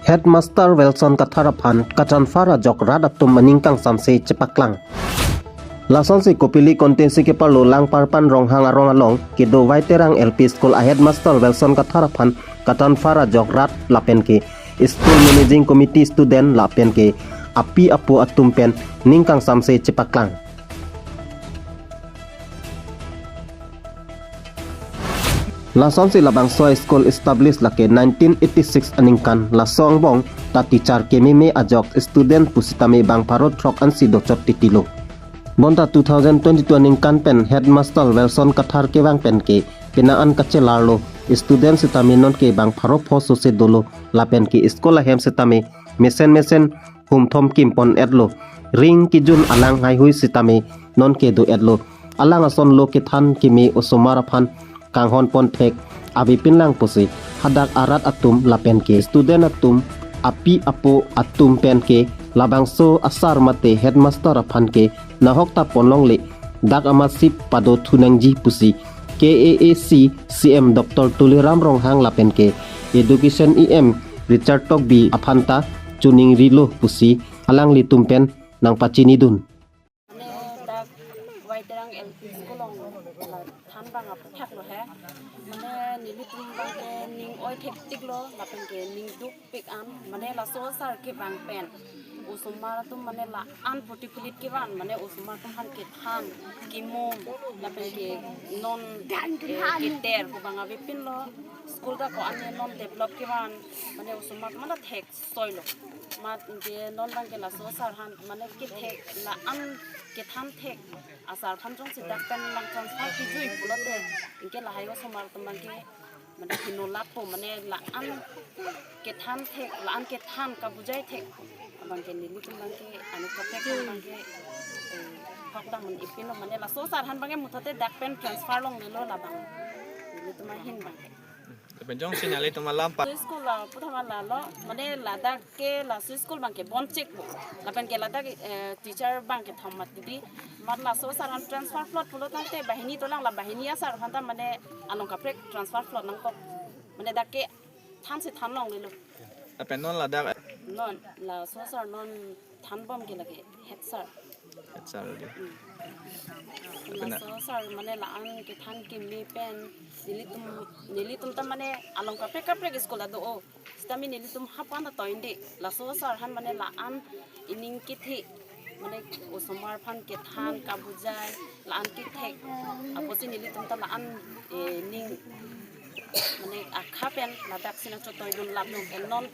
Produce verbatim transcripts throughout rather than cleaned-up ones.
Headmaster Wilson Kathar aphan katransfer ajok rat atum aning kangsamse chepaklang. Lasonsi Kopili constituency keparlo Langparpan Ronghang arong along kedo Waiterang L P School a headmaster Wilson Kathar aphan katransfer ajok rat lapen ke school managing committee student lapen ke api apo atum pen ning kangsamse chepaklang. Lasonsi labangso a school establish lake nineteen eighty-six aningkan, laso angbong ta teacher kememe ajok student pusitame bang pharo throk ansi dochot titilo. Bonta two thousand twenty-two aningkan pen headmaster Wilson Kathar kevang pen ke penang an kachelarlo, student sitame nonke bang pharo pho sose dolo, lapen ke school ahem sitame mesen mesen humthom kimpon etlo. Ring kijun alang haihui sitame nonke do etlo. Alang ason lo kethan keme osomar aphan kanghon pon thek avepinlang pusi hadak arat atum lapen ke student atum api apo atum pen ke labangso a sir mate headmaster aphan ke nahok ta ponlongle, dak amatsi pado thunangji pusi K A A C C M Doctor Tuliram Ronghang lapen ke Education E M Richard Tokbi aphan ta choningrilo pusi alanglitum pen nangpachinidun. Mane dak Waiterang L P School along la thanbang aphuthak lo he. Mane nelitum bang ke ning oi thektik lo, lapen ke ning dukpik an. Mane laso sir kevang pen osomar atum mane la-an phuti phulit kevan, mane osomar atum aphan kethan kemum, lapen ke non, eh, keter ko bang avepinlo. School ta ko-an non develop kevan, mane osomar atum mane thek soilo. Mat ke non bang ke laso sir aphan mane kethek la-an kethan thek a sir aphan jongsi dak pen nang transfer kijui pulote, anke lahai osomar atum bang ke mane hino lapo, mane la-an kethan thek, la-an kethan kabujai thek abang ke nelitum bang ke anu kaprek bang ke, eh, hok dam man ipinlo, mane laso sir aphan bang ke muthote dak pen transfer longlelo labang. Nelitum ahin bang ke. Lapen jongsi nanglitum alam pa- School la puthama lalo, mane ladak ke laso school bang ke bon chek bo. Lapen ke ladak, eh, teacher bang ke thom mat didi. Mat laso sir aphan transfer plot pulo tangte banghini tolang, la banghini a sir aphan ta mane along kaprek transfer plot nangkok. Mane dak ke thansi than longlelo. Lapen non ladak, non laso sir non thanbom ke lake head sir. Head sir lake. Hmm. Lapen na- Laso sir mane la-an kethan keme pen nelitum, nelitum ta mane along kaprek kaprek school ta do-o. Sitame nelitum hapan ta toin de. Laso sir aphan mane la-an ining kethe, mane osomar aphan kethan kabujai, la-an kethek. Apotsi nelitum ta la-an, eh, ning mane akha pen ladak si nangchotoidun latum, non,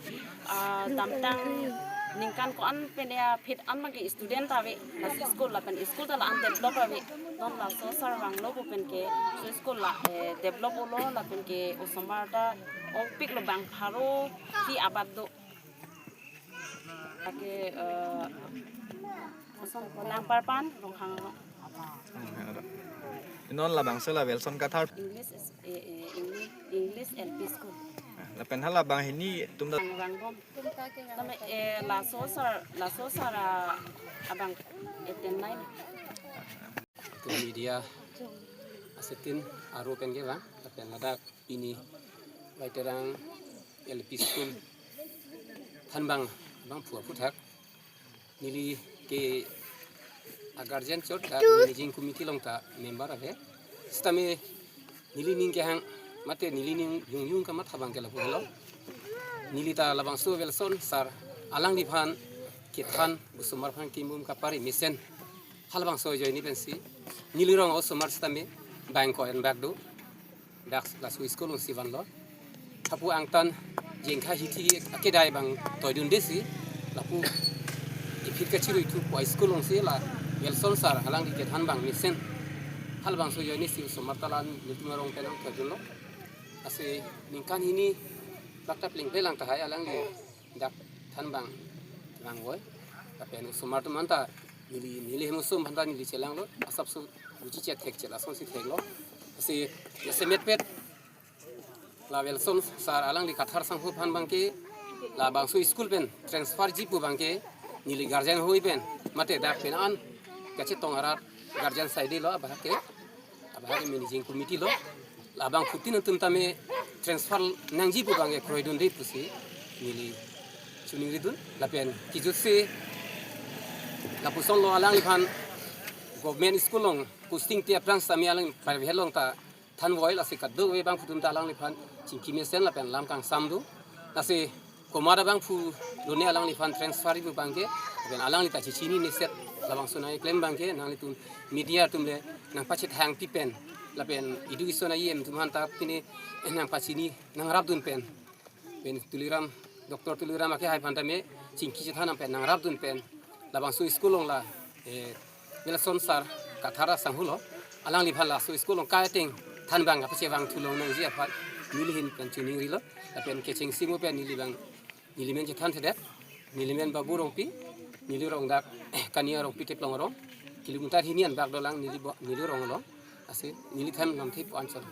ah, damtang ningkan ko-an pen ya phit an bang ke student ta ave, laso school lapen school ta la-an develop ave. Non laso sir vanglo pu pen ke laso school la, eh, develop olo lapen ke osomar ta ongpiklo bang pharo si abat do. Lake, eh, ason Langparpan Ronghang. Hmm, ya, ada. Non labangso la Wilson Kathar. English is, eh, eh, English, English L P school. Lapen hala banghini atum ta- Bang, bangbom. Tame, eh, laso sir, laso sir, ah, abang eten nai. To media asetin aro pen kevang, lapen ladak pini Waiterang L P School thanbang bang phua phuthak. Neli ke a guardian chot ta managing committee along ta member ave. Sitame neli ning kehang mate neli ning yung yung kamatha bang ke lapu helo. Neli ta labangso Wilson sir alangliphan kethan osomar aphan kemum kapari mesen halabangso ajoine pensi neli rong osomar sitame bang ko en bak do. Dak laso school alongsi vanlo. Hapu angtan jengkha hithi akedai bang toidunde si lapu iphit kachirui thu po school alongsi la Wilson sir alangli kethan bang mesen halabangso ajoine si osomar ta la-an nelitum arong pen nangtoidunlo. Lasi ningkan hini plakta plingple lang tahai alangli dak thanbang vangvoi. Lapen osomar atum anta neli, neli hem osomar anta neli chelanglo. Asapso guji chet thek chet asonsi theklo. Lasi jasemetpet la Wilson sir alangli Kathar sangho aphan bang ke labangso school pen transfer ji pu bang ke neli guardian hoi pen mate dak pen an kachetong arat guardian side lo abahak ke, abahak ke managing committee lo. Labang phutin atum tame transfer nangji pu bang ke kroidunde pusi neli Ningridun lapen kejutsi lapuson lo alangliphan government school along posting ti aphrang sami alang private along ta thanvoi, lasi kadokave abangphu atum ta alangliphan chingki mesen lapen lam kangsam do. Lasi komat abangphu lone alangliphan transfer ibu abangke, lapen alangli ta chechini neset, labangso nangkeklem abangke nanglitum media atum le nangpachethang pi pen lapen education a-E M atum aphan ta pine nangpachini nangrapdun pen, pen Tuliram, Doctor Tuliram akehai aphan tame chingki chethan pen nangrapdun pen, labangso school along la, eh, Wilson sir Kathar asangho lo, alangliphan laso school along kai ateng than abang kapachevang thulong nangji aphan neli ahin pen chiningrilo. Lapen kechengsi mo pen neli abang, neli men chethanthedet, neli men Babu Rongpi, neli rong dak Kania Rongpi Teplong arong, kilometer hini anbak dolang neli bo-, neli rong along, lasi neli them lamthe pu anchot.